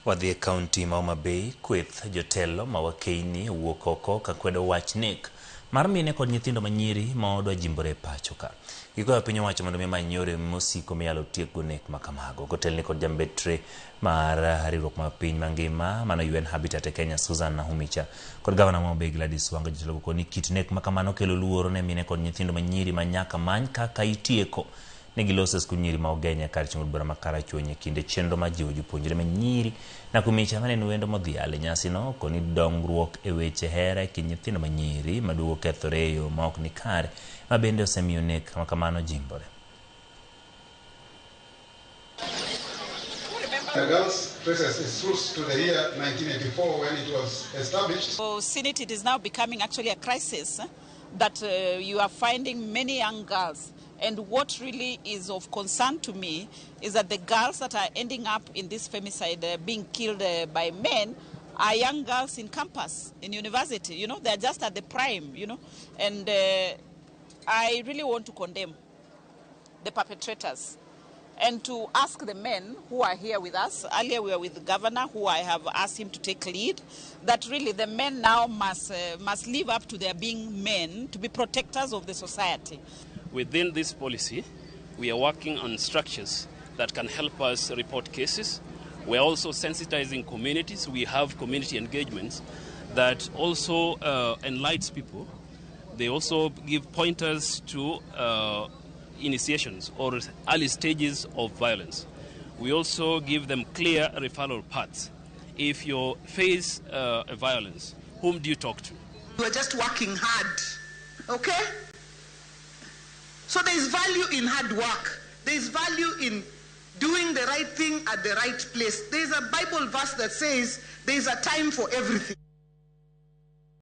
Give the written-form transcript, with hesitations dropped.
Wadhi e kaunti ma Homa Bay, kweth jotelo ma wakeini owuok oko kakwedo wach nek mar mine kod nyithindo manyiri ma odwa jimbore e pacho ka. Gikwayo piny owacho mondo mi omany yore mosiko miyalo tiekgo nek ma kamago. Kotelni kod jambetre mar riwruok mar piny mangima mano UN Habitat e Kenya Susan Nakhumicha kod gavana ma Homa Bay Gladys Wanga, jotelo go koni kit nek ma kamano kelo luoro ne mine kod nyithindo manyiri ma nyaka many kaka itieko. Ne giloso e skund nyiri ma Ugenya kar chung' od bura ma Karachuonyo e kinde chenro mar jiwo jopuonjre ma nyiri. Nakhumicha mane en wendo modhial e nyasino koni dongruok e weche hera e kind nyithindo ma nyiri maduogo kethore e yo ma ok ni kare ma bende osemiyo nek ma kamano jimbore. The girls traces its roots to the year 1984 when it was established. So, Senate, it is now becoming actually a crisis that you are finding many young girls. And what really is of concern to me is that the girls that are ending up in this femicide, being killed by men, are young girls in campus, in university. They're just at the prime, And I really want to condemn the perpetrators and to ask the men who are here with us. Earlier we were with the governor, who I have asked him to take lead, that really the men now must live up to their being men, to be protectors of the society. Within this policy, we are working on structures that can help us report cases. We are also sensitizing communities. We have community engagements that also enlightens people. They also give pointers to initiations or early stages of violence. We also give them clear referral paths. If you face violence, whom do you talk to? You are just working hard, okay? So there is value in hard work. There is value in doing the right thing at the right place. There is a Bible verse that says there is a time for everything.